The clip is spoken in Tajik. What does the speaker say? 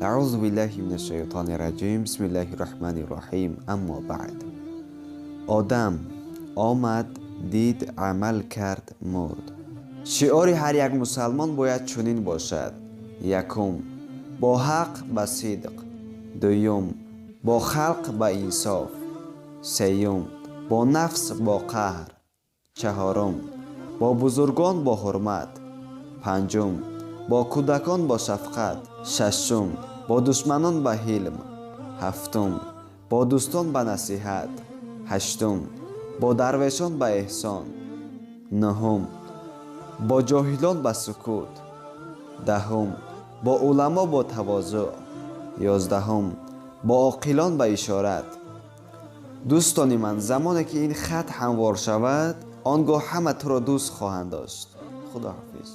Аъузу биллаҳи минаш шайтони раҷим. Бисмиллаҳи раҳмани раҳим. Аммо баъд. Одам омад, дид, амал кард, мурд. Шиори ҳар як мусалмон бояд чунин бошад: якум, бо ҳақ, ба сидқ; дуюм, бо халқ ба инсоф; сеюм, бо нафс бо қаҳр; чаҳорум, бо бузургон бо ҳурмат; панҷум, бо кӯдакон бо шафқат; шашум, бо душманон ба ҳилм; ҳафтум, бо дӯстон ба насиҳат; ҳаштум, бо дарвешон ба эҳсон; нуҳум, бо ҷоҳилон ба сукут; даҳум, бо уламо бо тавозӯъ; 11-ум, бо оқилон ба ишорат. Дӯстони ман, замоне ки ин хат ҳамвор шавад, он гоҳ ҳама туро дӯст хоҳанд дошт. Худоҳофиз.